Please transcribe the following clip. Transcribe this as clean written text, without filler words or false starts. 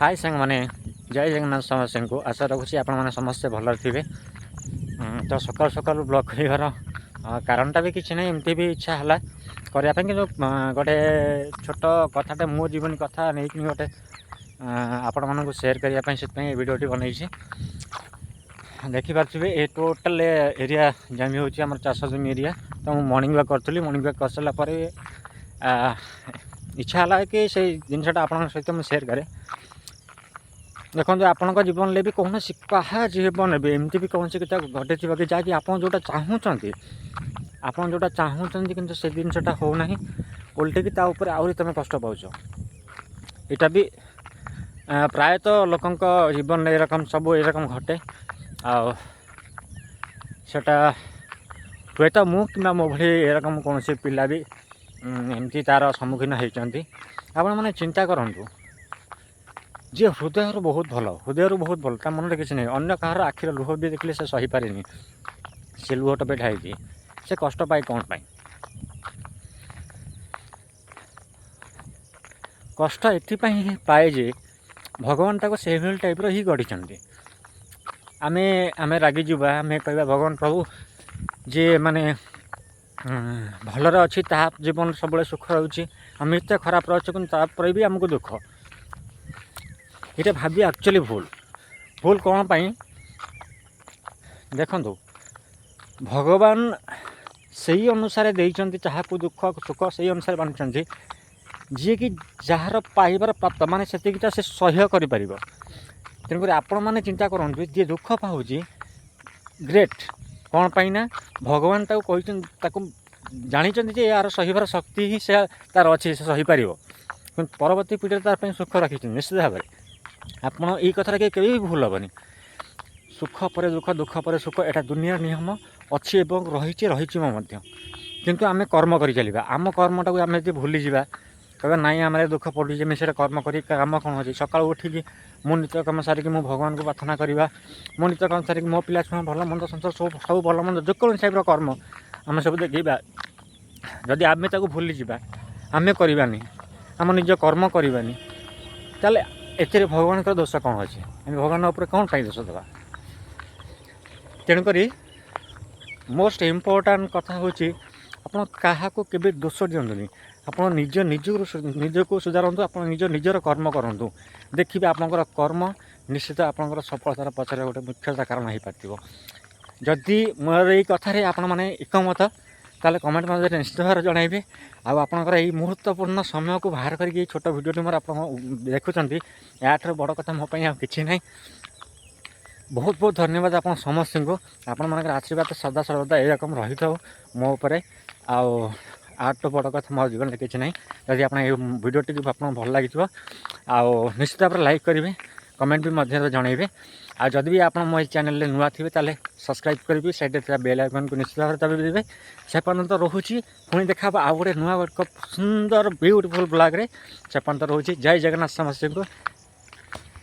High ସାଙ୍ଗମାନେ, ଜୟ ଜଗନ୍ନାଥ ସମସ୍ତଙ୍କୁ। ଆଶା ରଖୁଛି ଆପଣମାନେ ସମସ୍ତେ ଭଲରେ ଥିବେ। ତ ସକାଳୁ ସକାଳୁ ବ୍ଲଗ୍ କରିବାର କାରଣଟା ବି କିଛି ନାହିଁ, ଏମିତି ବି ଇଚ୍ଛା ହେଲା କରିବା ପାଇଁ। କିନ୍ତୁ ଗୋଟେ ଛୋଟ କଥାଟେ, ମୋ ଜୀବନୀ କଥା ନେଇକିନି ଗୋଟେ ଆପଣମାନଙ୍କୁ ସେୟାର କରିବା ପାଇଁ, ସେଥିପାଇଁ ଏ ଭିଡ଼ିଓଟି ବନେଇଛି। ଦେଖିପାରୁଥିବେ, ଏ ଟୋଟାଲ୍ ଏରିଆ ଜମି ହେଉଛି ଆମର ଚାଷ ଜମି ଏରିଆ। ତ ମୁଁ ମର୍ଣ୍ଣିଂ ୱାକ୍ କରୁଥିଲି। ମର୍ଣ୍ଣିଂ ୱାକ୍ କରିସାରିଲା ପରେ ଇଚ୍ଛା ହେଲା କି ସେଇ ଜିନିଷଟା ଆପଣଙ୍କ ସହିତ ମୁଁ ସେୟାର କରେ। ଦେଖନ୍ତୁ, ଆପଣଙ୍କ ଜୀବନରେ ବି କୌଣସି, କାହା ଜୀବନରେ ବି ଏମିତି ବି କୌଣସି କଥା ଘଟିଥିବ କି ଯାହାକି ଆପଣ ଯେଉଁଟା ଚାହୁଁଛନ୍ତି, କିନ୍ତୁ ସେ ଜିନିଷଟା ହେଉନାହିଁ, ଓଲଟିକି ତା ଉପରେ ଆହୁରି ତୁମେ କଷ୍ଟ ପାଉଛ। ଏଇଟା ବି ପ୍ରାୟତଃ ଲୋକଙ୍କ ଜୀବନରେ ଏରକମ ସବୁ ଏରକମ ଘଟେ। ଆଉ ସେଟା ହୁଏତ ମୁଁ କିମ୍ବା ମୋ ଭଳି ଏରକମ କୌଣସି ପିଲା ବି ଏମିତି ତା'ର ସମ୍ମୁଖୀନ ହେଇଛନ୍ତି। ଆପଣମାନେ ଚିନ୍ତା କରନ୍ତୁ, ଯିଏ ହୃଦୟରୁ ବହୁତ ଭଲ, ହୃଦୟରୁ ବହୁତ ଭଲ, ତା ମନରେ କିଛି ନାହିଁ, ଅନ୍ୟ କାହାର ଆଖିର ଲୁହ ବି ଦେଖିଲେ ସେ ସହିପାରେନି, ସେ ଲୁହ ଟୋପେ ଢାଳିଦିଏ, ସେ କଷ୍ଟ ପାଏ କ'ଣ ପାଇଁ? କଷ୍ଟ ଏଥିପାଇଁ ହିଁ ପାଏ ଯେ ଭଗବାନ ତାକୁ ସେଇଭଳି ଟାଇପ୍ର ହିଁ ଗଢ଼ିଛନ୍ତି। ଆମେ ରାଗିଯିବା, ଆମେ କହିବା, ଭଗବାନ ପ୍ରଭୁ, ଯିଏ ମାନେ ଭଲରେ ଅଛି, ତାହା ଜୀବନ ସବୁବେଳେ ସୁଖ ରହୁଛି, ଆମେ ଏତେ ଖରାପରେ ଅଛୁ, କିନ୍ତୁ ତାପରେ ବି ଆମକୁ ଦୁଃଖ। ଏଇଟା ଭାବିବା ଆକ୍ଚୁଆଲି ଭୁଲ। ଭୁଲ କ'ଣ ପାଇଁ? ଦେଖନ୍ତୁ, ଭଗବାନ ସେଇ ଅନୁସାରେ ଦେଇଛନ୍ତି, ଯାହାକୁ ଦୁଃଖ ସୁଖ ସେଇ ଅନୁସାରେ ବାଣ୍ଟୁଛନ୍ତି, ଯିଏକି ଯାହାର ପାଇବାର ପ୍ରାପ୍ତ, ମାନେ ସେତିକିଟା ସେ ସହ୍ୟ କରିପାରିବ। ତେଣୁକରି ଆପଣମାନେ ଚିନ୍ତା କରନ୍ତୁ, ଯିଏ ଦୁଃଖ ପାଉଛି, ଗ୍ରେଟ୍। କ'ଣ ପାଇଁ ନା ଭଗବାନ ତାକୁ କହିଛନ୍ତି, ତାକୁ ଜାଣିଛନ୍ତି ଯେ ଏହାର ସହିବାର ଶକ୍ତି ହିଁ ସେ ତାର ଅଛି, ସେ ସହିପାରିବ। କିନ୍ତୁ ପରବର୍ତ୍ତୀ ପିଢ଼ିରେ ତାର ପାଇଁ ସୁଖ ରଖିଛନ୍ତି ନିଶ୍ଚିତ ଭାବରେ। ଆପଣ ଏଇ କଥାଟା କେବେ ବି ଭୁଲ ହେବନି। ସୁଖ ପରେ ଦୁଃଖ, ଦୁଃଖ ପରେ ସୁଖ, ଏଇଟା ଦୁନିଆର ନିୟମ ଅଛି ଏବଂ ରହିଛି, ରହିଯିବ ମଧ୍ୟ। କିନ୍ତୁ ଆମେ କର୍ମ କରି ଚାଲିବା। ଆମ କର୍ମଟାକୁ ଆମେ ଯଦି ଭୁଲିଯିବା, କହିବା ନାଇଁ, ଆମର ଦୁଃଖ ପଡ଼ୁଛି, ଆମେ ସେଇଟା କର୍ମ କରି କାମ କ'ଣ ଅଛି? ସକାଳୁ ଉଠିକି ମୁଁ ନିତ୍ୟକର୍ମ ସାରିକି ମୁଁ ଭଗବାନଙ୍କୁ ପ୍ରାର୍ଥନା କରିବା, ମୁଁ ନିତ୍ୟକର୍ମ ସାରିକି ମୋ ପିଲା ଛୁଆ ଭଲ ମନ୍ଦ ସଂସାର ସବୁ ସବୁ ଭଲ ମନ୍ଦ ଯେକୌଣସି ଟାଇପ୍ର କର୍ମ ଆମେ ସବୁ ଦେଖିବା। ଯଦି ଆମେ ତାକୁ ଭୁଲିଯିବା, ଆମେ କରିବାନି, ଆମ ନିଜ କର୍ମ କରିବାନି, ତାହେଲେ ଏଥିରେ ଭଗବାନଙ୍କର ଦୋଷ କ'ଣ ଅଛି? ଆମେ ଭଗବାନଙ୍କ ଉପରେ କ'ଣ ପାଇଁ ଦୋଷ ଦେବା? ତେଣୁକରି ମୋଷ୍ଟ ଇମ୍ପୋର୍ଟାଣ୍ଟ କଥା ହେଉଛି, ଆପଣ କାହାକୁ କେବେ ଦୋଷ ଦିଅନ୍ତୁନି। ଆପଣ ନିଜ ନିଜକୁ ନିଜକୁ ସୁଧାରନ୍ତୁ। ଆପଣ ନିଜ ନିଜର କର୍ମ କରନ୍ତୁ। ଦେଖିବେ, ଆପଣଙ୍କର କର୍ମ ନିଶ୍ଚିତ ଆପଣଙ୍କର ସଫଳତାର ପଛରେ ଗୋଟେ ମୁଖ୍ୟତା କାରଣ ହେଇପାରିଥିବ। ଯଦି ମୋର ଏଇ କଥାରେ ଆପଣମାନେ ଏକମତ, ତାହେଲେ କମେଣ୍ଟ ମଧ୍ୟରେ ନିଶ୍ଚିତ ଭାବରେ ଜଣାଇବେ। ଆଉ ଆପଣଙ୍କର ଏଇ ମୁହୂର୍ତ୍ତପୂର୍ଣ୍ଣ ସମୟକୁ ବାହାର କରିକି ଏଇ ଛୋଟ ଭିଡ଼ିଓଟି ମୋର ଆପଣ ଦେଖୁଛନ୍ତି, ଏହାଠାରୁ ବଡ଼ କଥା ମୋ ପାଇଁ ଆଉ କିଛି ନାହିଁ। ବହୁତ ବହୁତ ଧନ୍ୟବାଦ ଆପଣ ସମସ୍ତଙ୍କୁ। ଆପଣମାନଙ୍କର ଆଶୀର୍ବାଦ ସଦା ସର୍ବଦା ଏରକମ ରହିଥାଉ ମୋ ଉପରେ। ଆଉ ୟାଠୁ ବଡ଼ କଥା ମୋ ଜୀବନରେ କିଛି ନାହିଁ। ଯଦି ଆପଣ ଏଇ ଭିଡ଼ିଓଟିକୁ ଆପଣଙ୍କୁ ଭଲ ଲାଗିଥିବ, ଆଉ ନିଶ୍ଚିତ ଭାବରେ ଲାଇକ୍ କରିବେ, କମେଣ୍ଟ ବି ମଧ୍ୟ ଜଣାଇବେ। ଆଉ ଯଦି ବି ଆପଣ ମୋ ଏଇ ଚ୍ୟାନେଲରେ ନୂଆ ଥିବେ, ତାହେଲେ ସବସ୍କ୍ରାଇବ୍ କରିବି, ସାଇଡ଼୍ରେ ଥିବା ବେଲ୍ ଆଇକନ୍କୁ ନିଶ୍ଚିତ ଭାବରେ ଦାବି ଦେବେ। ସେ ପର୍ଯ୍ୟନ୍ତ ରହୁଛି। ପୁଣି ଦେଖା ହେବ ଆଉ ଗୋଟେ ନୂଆ ଏକ ସୁନ୍ଦର ବିୟୁଟିଫୁଲ୍ ବ୍ଲଗ୍ରେ। ସେ ପର୍ଯ୍ୟନ୍ତ ରହୁଛି। ଜୟ ଜଗନ୍ନାଥ ସମସ୍ତଙ୍କୁ।